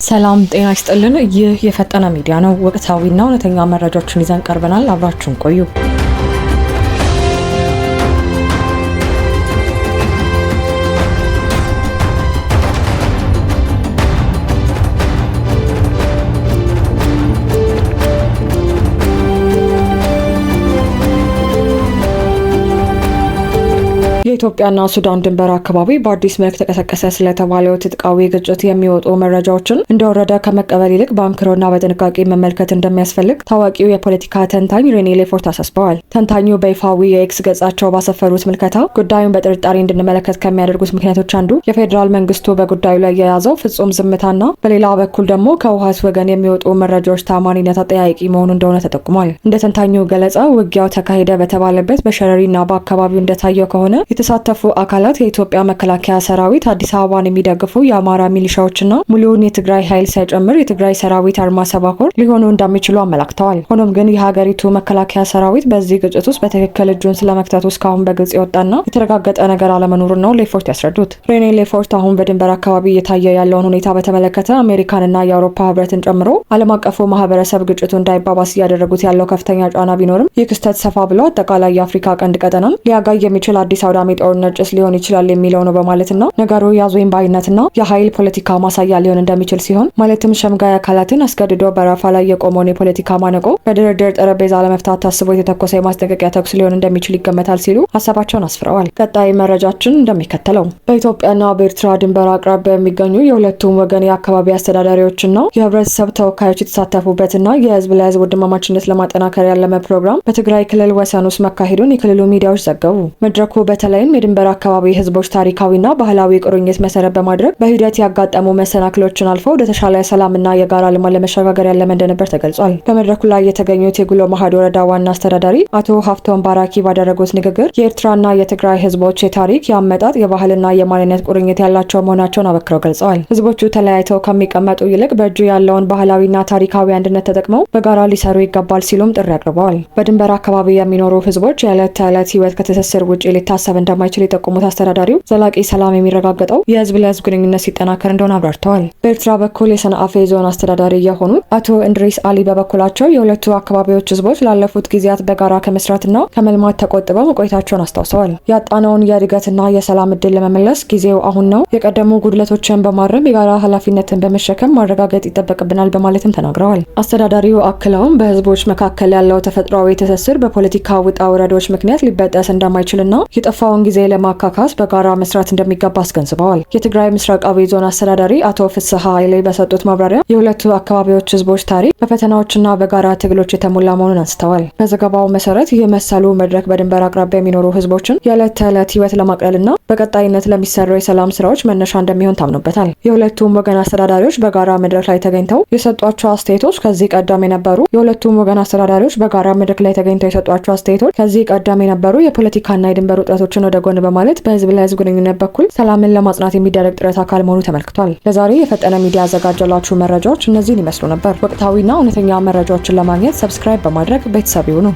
ሰላም ጤና ይስጥልን። ይህ የፈጠነ ሚዲያ ነው። ወቅታዊና እውነተኛ መረጃዎችን ይዘን ቀርበናል። አብራችሁን ቆዩ። የኢትዮጵያና ሱዳን ድንበር አካባቢ በአዲስ መልክ ተቀሰቀሰ ስለተባለው ትጥቃዊ ግጭት የሚወጡ መረጃዎችን እንደወረደ ከመቀበል ይልቅ በአንክሮና በጥንቃቄ መመልከት እንደሚያስፈልግ ታዋቂው የፖለቲካ ተንታኝ ሬኔ ሌፎርት አሳስበዋል። ተንታኙ በይፋዊ የኤክስ ገጻቸው ባሰፈሩት ምልከታ ጉዳዩን በጥርጣሬ እንድንመለከት ከሚያደርጉት ምክንያቶች አንዱ የፌዴራል መንግስቱ በጉዳዩ ላይ የያዘው ፍጹም ዝምታና በሌላ በኩል ደግሞ ከህወሓት ወገን የሚወጡ መረጃዎች ታማኒነት አጠያያቂ መሆኑ እንደሆነ ተጠቁሟል። እንደ ተንታኙ ገለጻ ውጊያው ተካሄደ በተባለበት በሸረሪና በአካባቢው እንደታየው ከሆነ የተሳተፉ አካላት የኢትዮጵያ መከላከያ ሰራዊት፣ አዲስ አበባን የሚደግፉ የአማራ ሚሊሻዎችና ሙሉውን የትግራይ ኃይል ሳይጨምር የትግራይ ሰራዊት አርማ 70 ኮር ሊሆኑ እንደሚችሉ አመላክተዋል። ሆኖም ግን የሀገሪቱ መከላከያ ሰራዊት በዚህ ግጭት ውስጥ በትክክል እጁን ስለመክተቱ እስካሁን በግልጽ የወጣና የተረጋገጠ ነገር አለመኖሩን ነው ሌፎርት ያስረዱት። ሬኔ ሌፎርት አሁን በድንበር አካባቢ እየታየ ያለውን ሁኔታ በተመለከተ አሜሪካንና የአውሮፓ ህብረትን ጨምሮ ዓለም አቀፉ ማህበረሰብ ግጭቱ እንዳይባባስ እያደረጉት ያለው ከፍተኛ ጫና ቢኖርም፣ ይህ ክስተት ሰፋ ብሎ አጠቃላይ የአፍሪካ ቀንድ ቀጠናን ሊያጋይ የሚችል አዲስ አውዳሚ ጦርነት ጭስ ሊሆን ይችላል የሚለው ነው በማለትና ነገሩ ያዙኝ ባይነትና የኃይል ፖለቲካ ማሳያ ሊሆን እንደሚችል ሲሆን፣ ማለትም ሸምጋይ አካላትን አስገድዶ በረፋ ላይ የቆመውን የፖለቲካ ማነቆ በድርድር ጠረጴዛ ለመፍታት ታስቦ የተተኮሰ የማስጠንቀቂያ ተኩስ ሊሆን እንደሚችል ይገመታል ሲሉ ሀሳባቸውን አስፍረዋል። ቀጣይ መረጃችን እንደሚከተለው፣ በኢትዮጵያና በኤርትራ ድንበር አቅራቢያ የሚገኙ የሁለቱም ወገን የአካባቢ አስተዳዳሪዎችና የህብረተሰብ ተወካዮች የተሳተፉበትና የህዝብ ለህዝብ ወንድማማችነት ለማጠናከር ያለመ ፕሮግራም በትግራይ ክልል ወሰን ውስጥ መካሄዱን የክልሉ ሚዲያዎች ዘገቡ። መድረኩ በተለይም የድንበር አካባቢ ህዝቦች ታሪካዊና ባህላዊ ቁርኝት መሰረት በማድረግ በሂደት ያጋጠሙ መሰናክሎችን አልፈው ወደ ተሻለ ሰላምና የጋራ ልማት ለመሸጋገር ያለመ እንደነበር ተገልጿል። በመድረኩ ላይ የተገኙት የጉሎ መሀድ ወረዳ ዋና አስተዳዳሪ አቶ ሀፍቶም ባራኪ ባደረጉት ንግግር የኤርትራና የትግራይ ህዝቦች የታሪክ፣ የአመጣጥ፣ የባህልና የማንነት ቁርኝት ያላቸው መሆናቸውን አበክረው ገልጸዋል። ህዝቦቹ ተለያይተው ከሚቀመጡ ይልቅ በእጁ ያለውን ባህላዊና ታሪካዊ አንድነት ተጠቅመው በጋራ ሊሰሩ ይገባል ሲሉም ጥሪ አቅርበዋል። በድንበር አካባቢ የሚኖሩ ህዝቦች የዕለት ተዕለት ህይወት ከትስስር ውጭ ሊታሰብ እንደማይችል የጠቆሙት አስተዳዳሪው፣ ዘላቂ ሰላም የሚረጋገጠው የህዝብ ለህዝብ ግንኙነት ሲጠናከር እንደሆነ አብራርተዋል። በኤርትራ በኩል የሰንአፌ ዞን አስተዳዳሪ የሆኑት አቶ እንድሪስ አሊ በበኩላቸው የሁለቱ አካባቢዎች ህዝቦች ላለፉት ጊዜያት በጋራ ከመስራትና ከመልማት ተቆጥበው መቆየታቸውን አስታውሰዋል። ያጣነውን የእድገትና የሰላም እድል ለመመለስ ጊዜው አሁን ነው። የቀደሙ ጉድለቶችን በማረም የጋራ ኃላፊነትን በመሸከም ማረጋገጥ ይጠበቅብናል በማለትም ተናግረዋል። አስተዳዳሪው አክለውም በህዝቦች መካከል ያለው ተፈጥሯዊ ትስስር በፖለቲካ ውጣ ውረዶች ምክንያት ሊበጠስ እንደማይችልና የጠፋውን ጊዜ ለማካካስ በጋራ መስራት እንደሚገባ አስገንዝበዋል። የትግራይ ምስራቃዊ ዞን አስተዳዳሪ አቶ ፍስሐ ኃይሌ በሰጡት ማብራሪያ የሁለቱ አካባቢዎች ህዝቦች ታሪክ በፈተናዎችና በጋራ ትግሎች የተሞላ መሆኑን አንስተዋል። በዘገባው መሰረት ይህ መሰሉ መድረክ በድንበር አቅራቢያ የሚኖሩ ህዝቦችን የዕለት ተዕለት ህይወት ለማቅለልና በቀጣይነት ለሚሰሩ የሰላም ስራዎች መነሻ እንደሚሆን ታምኖበታል። የሁለቱም ወገን አስተዳዳሪዎች በጋራ መድረክ ላይ ተገኝተው የሰጧቸው አስተያየቶች ከዚህ ቀደም የነበሩ የሁለቱም ወገን አስተዳዳሪዎች በጋራ መድረክ ላይ ተገኝተው የሰጧቸው አስተያየቶች ከዚህ ቀደም የነበሩ የፖለቲካና የድንበር ውጥረቶችን ወደ ጎን በማለት በህዝብ ለህዝብ ግንኙነት በኩል ሰላምን ለማጽናት የሚደረግ ጥረት አካል መሆኑ ተመልክቷል። ለዛሬ የፈጠነ ሚዲያ ያዘጋጀላችሁ መረጃዎች እነዚህን ይመስሉ ነበር። ወቅታዊና እውነተኛ መረጃዎችን ለማግኘት subscribe በማድረግ ቤተሰብ ይሁኑ።